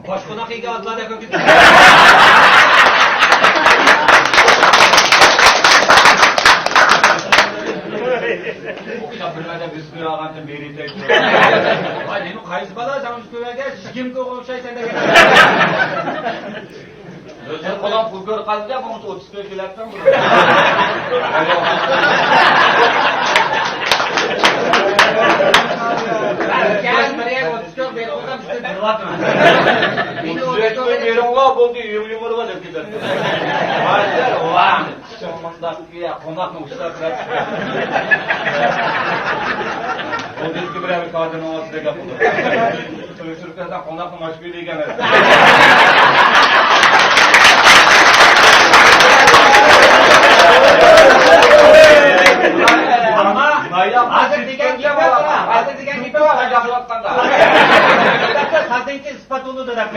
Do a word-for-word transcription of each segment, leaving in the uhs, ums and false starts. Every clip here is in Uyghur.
باشقۇناق يېگەن ئاتلاردەك كۆكۈپ. ئوخشاپ بىر مەدە بىز كۆرۈۋالغانتىم بېرى تەك. ۋاي، نېمە قايسى بالا سەن بىز كۆرگەن؟ شىگېمكوغا ئوخشايسەن دېگەن. ئۆزۈڭ قولۇڭ پۇل كۆرۈپ قالدى، بۇ ئوتتۇز كىلو كېلەتتىڭ. كەل، بىر يەر ئوتتۇز كىلو بېرىپ قويسام، سىزدىن بىر ۋاتىمەن. ئوتتۇز كىلو بېرىڭلار، بولدى، يۇمۇر يۇمۇر بار دەپ كېتەتتىڭ. ھازىر، ۋاھ. شۇڭا مۇنداق، يا، قوناقنى ئۇشلاپ بېرەتتىڭ. ئوتتۇز كىلو بىرەر كادىرنىڭ ئاستىدا گەپ قىلدى. تۇيۇشتۇرۇپ بەرسەڭ، قوناقنى ماش كۈيدە يېگەن ئەمەس. ئەمما ھازىر دېگەن گېپى بار، ھازىر دېگەن گېپى بار. سازنىڭكى ئىسپات بولىدۇ دەپ.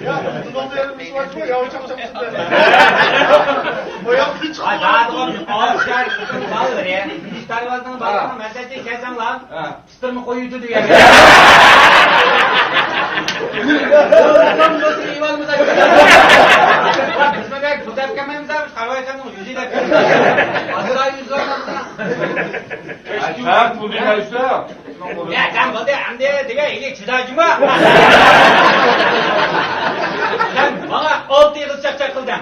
يا، بۇنىڭدا يەنە بىر ئىش بار، ياۋا چاقچاق. بۇ ياق بىر چىقىپ قالدى. ئالىشار بالىلىرى، ئىش دەرۋازىنىڭ بالىلىرىنىڭ مەسىلىسى كەلسەڭلار. ھە. پىستىرما قويۇۋېتىدۇ يەرگە. بىزمۇ بەك پۇل دەپ كەلمەيمىز، قارىۋايكەننىڭ يۈزى دەپ كەلمەيمىز. ھازىر ئاي يۈز بار. ھە، پۇل دېمەيسىلەر. يا، جان بولدى، ئەمدى دېگەن ئىلى چىدا جۇما. سەن ماڭا ئالتە ئېغىز چاقچاق قىلدىڭ.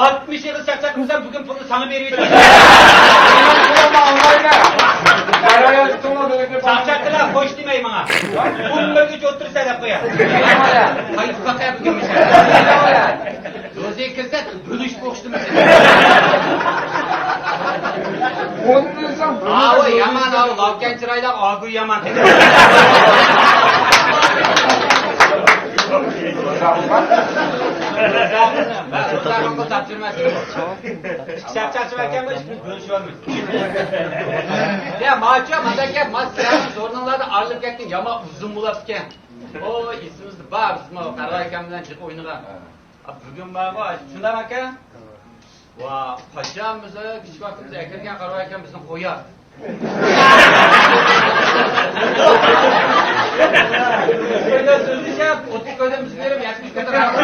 ئاتمىش ئېغىز چاقچاق قىلسام، بۈگۈن پۇلنى ساڭا بېرىۋېتىمەن. چاقچاق قىلا، خوش دېمەي ماڭا. ئون بىرگىچە ئولتۇرسا دەپ قويا. قايسى پاقا بۈگۈن مىشەن؟ روزىگە كىرسە، بۆلۈشۈپ ئوخشىتىمىز. ئاۋۇ يامان، ئاۋۇ لاۋكەن چىرايلىق، ئاگۇ يامان. مەن روزاخانغا تاپشۇرماس. چاقچاق ئەكەم، بۆلۈشۈۋالمىسۇن. يا، ماچۇ، مانداكەن، ما سىلەرنىڭ زورنىڭلاردا ئارىلىپ كەتكەن يامان ئۇزۇن بولاپتىكەن. ئو، ئېسىمىزدە بار، بىزمۇ قارىۋايكەن بىلەن جىق ئوينىغان. بۈگۈن بارغۇ، شۇنداق ئاكا؟ ۋا، قاچان بىز كىچىك ۋاقتىمىزدا ئەكىرگەن قارىۋايكەن بىزنى قويار. كۆيدە سۆزلىشىپ، ئوتتۇز كۆيدىن بىزگە بېرىپ، يەتمىش كۆيدە راست.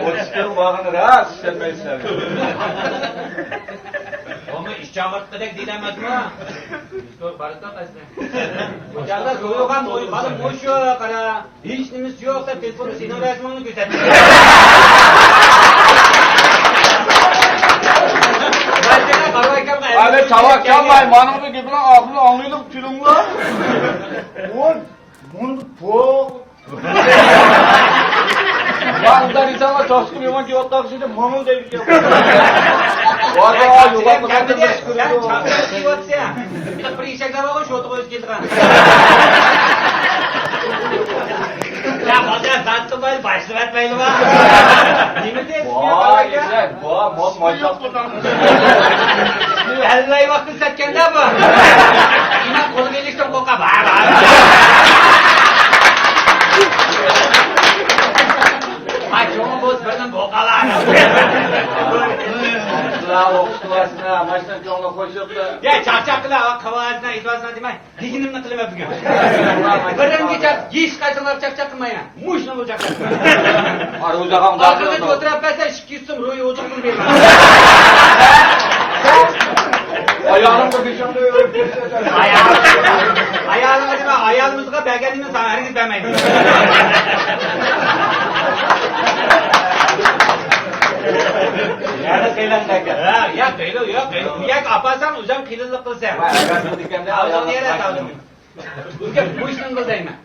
ئوتتۇز كۆيدە بارغىنى راست، ئىشەنمەيسىلەر. ئۇمۇ ئىش چاغىرتقۇدەك دېيىلەمەسمۇ؟ بارىسىلا قايسى؟ ئۇ چاغدا سويۇلغان ئوي، بالا مۇشۇ، قارا. ھېچ نېمىسى يوق دەپ تېلېفوندا سېنىڭ رەسىمىڭنى كۆرسەتتى. ئەلى تاۋاككالماي، مانىڭ بىر گېپىنىڭ ئاخىرىنى ئاڭلايلى، تۈرۈڭلار. ئۇ، مۇنداق بۇ. ۋاي، ئۇنداق دېسەڭلار، چاقچىقىم يامان كېلىۋاتقان ئىدى، ماڭىلا دەيدىكەن. ۋاي، ۋاي، يوغان قىلغان. سەن چاقچاق كېلىۋاتىسەن. بىر ئېشەكلەر بارغۇ، شوتىغا ئۆزى كېلىدىغان. يا، بازار ساتقىمايلى، باشلىۋەتمەيلىما؟ نېمە دەيسىز؟ ۋاي، ۋاي، مول مايساق. ئەللەي ۋاقتىدا سەتكەندە بۇ. ئىمان قولىغا ئېلىشتىن قورقا. بار، بار. ھاي، چوڭى بولسا بىردىن بوقالا. سىلەر ئوقۇتۇۋاتسىنا، ماشىنا چوڭلۇق قوشۇپتۇ. يا، چاقچاق قىلا، قاۋازنا، ئېتىۋاتسىنا دېمەي. دېگىنىمنى قىلىمەن بۈگۈن. بىرىمگىچە ھېچقايسىڭلار چاقچاق قىلمايمەن. مۇشۇنىڭغا چاقچاق قىلىمەن. ئارىۋۇزاغام ئارقىدىن ئولتۇراپ بەرسە، ئىككى يۈز سوم روي ئوجۇق پۇل بېرىمەن. ئايالىڭغا بېشىڭنى ئۆرۈپ كەتسە. ئايالىڭغا دېمە، ئايالىمىزغا بەرگەننى ساڭا ھەرگىز بەرمەيمىز. يەنە قېلىن دەكە. ھە، يا، قېلىن، يا، قېلىن. بۇ يەرگە ئاپارسام، ئۆزۈم قېلىنلىق قىلسام. ۋاي، ئەگەر بۇ دېگەندە ئايالىڭ نېرە سالدىم؟ بۇ گەپ مۇشۇنىڭغا دەيمەن.